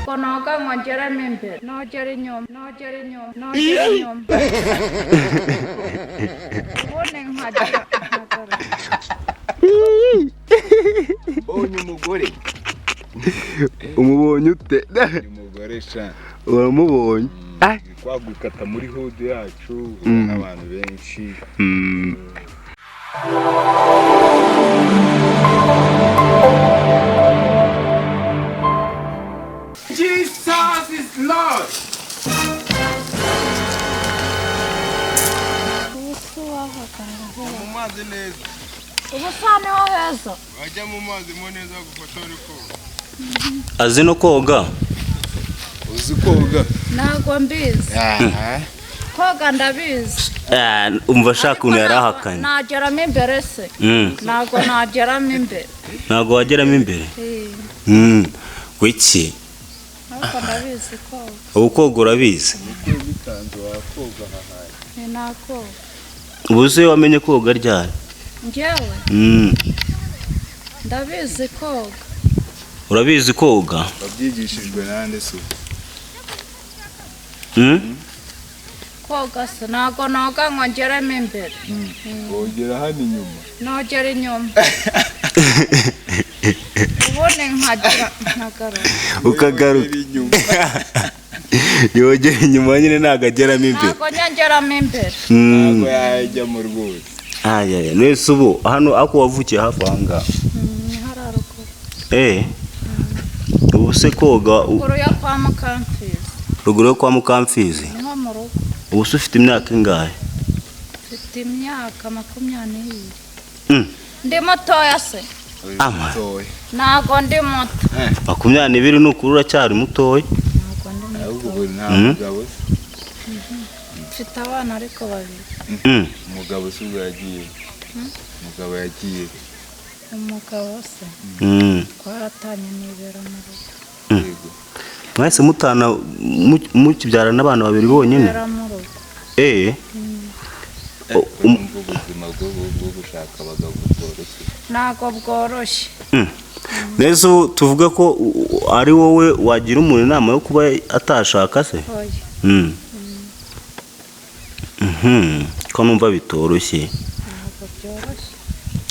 Ngo noga ngo ngeremo imbere, nogera inyuma, nogera inyuma, nogera inyuma, ubundi nkagera nkagaruka. Mbonye umugore. Umubonye ute? Ni umugore sha. Uramubonye? Ai. Kwagukata muri hood yacu n'abantu benshi. Jesus is Lord. Ubu se wahagarara he? Mu mazi neza. Ubu sa niho heza. Wajya mu mazi mo neza gufotora uko. Azi no koga? Uzi koga? Ntabwo mbizi. Aha. Koga ndabizi. Ah, umva ashaka ukuntu Ariko yarahakanye. Nageramo imbere se? Ntabwo nageramo imbere. Ntabwo wageramo imbere? Eh. Wiki. Ariko ndabizi koga. Ubu koga urabizi? Bitanze wakoga aha. Ni nakoga. Ubu se wamenye koga ryari? Njyewe ndabizi koga. Urabizi koga? Wabyigishijwe nande se ubu? Koga se ntabwo noga ngo ngeremo imbere. Wogera hano inyuma. Nogera inyuma, ubundi nkagira nkagaruka. Ukagaruka. Wogera inyuma. Yogera inyuma nyine, ntabwo ageramo imbere. Ntabwo ngeramo imbere. Ntabwo yajyamo rwose. Ayaya, nese ubu hano ako wavukiye hafi aha ngaha? Ni hariya ruguru. Ubu se koga Ruguru yo kwa Mukamfizi. Ruguru yo kwa Mukamfizi? Niho mu rugo. Ubu se ufite imyaka ingahe? Mfite imyaka 22. Ndi mutoya se? Ama. Mutoya. Ntabwo ndi muto. 22 ni ukuri uracyari mutoya. Ntabwo ndi muto. Ahubwo ubu nta mugabo se. Mfite abana ariko babiri. Umugabo se ubwo yagiye. Umugabo yagiye. Umugabo se twaratanye nibera mu rugo. Yego. Mwese mutana mukibyarana n'abana babiri bonyine? Nibera mu rugo. Urumva ubuzima bwo gushaka abagabo bworoshye. Ntabwo bworoshye. Nese ubu tuvuge ko ari wowe wagira umuntu inama yo kuba atashaka se? Oya. Ko numva bitoroshye. Ntabwo byoroshye.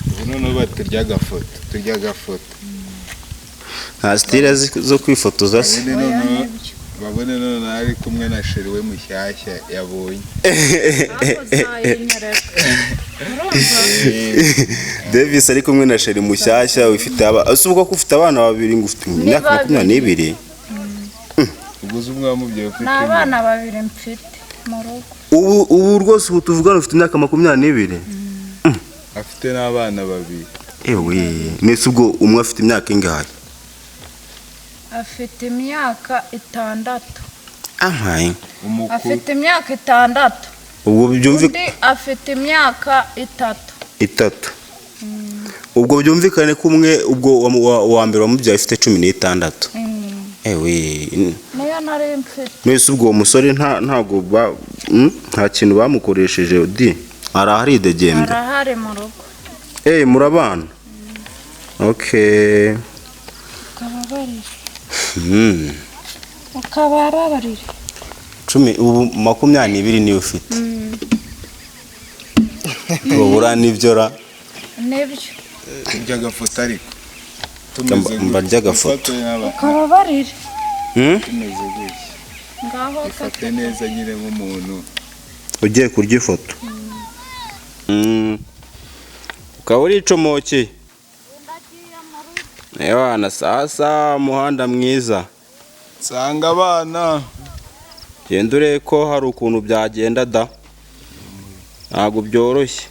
Ubu noneho baturya agafoto, turya agafoto. Nta style zo kwifotoza se? Babone Oya, noneho nibyo. babone noneho ari kumwe na sheri we mushyashya yabonye. Ariko uzayinyereka. Urumva? Davis ari kumwe na sheri mushyashya ufite aba ese ubwo ko ufite abana babiri ngo ufite imyaka babiri. 22? Ubwo uzi umwe wamubyaye ufite Ni abana babiri mfite mu rugo. Ubu rwose ubu tuvugana ufite imyaka 22? Afite n'abana babiri. Ewe, nese ubwo umwe afite imyaka ingahe? Afite imyaka 6. Amaye. Umukuru. Afite imyaka 6. Ubwo byumvi Undi afite imyaka 3. 3. Ubwo byumvikane ko umwe ubwo wa mbere wamubyaye afite 16. Ewe. Niyo nari mfite. Nese ubwo uwo musore ntabwo nta kintu bamukoresheje di arahari idegembya. Arahari mu rugo. Murabana. Okay. Ukababarira. Ukababarira. 10 ubu 22 niyo ufite. Ubura nibyo ra. Nibyo. Turya agafoto ariko. Tumeze Mbarya agafoto. Ukababarira. Tumeze gutya. Ngaho Ifate neza nyine nk'umuntu ugiye kurya ifoto. Ukaba uricomokeye. Ewana sasa muhanda mwiza. Sanga abana. Genda urebe ko hari ukuntu byagenda da. Ntabwo byoroshye.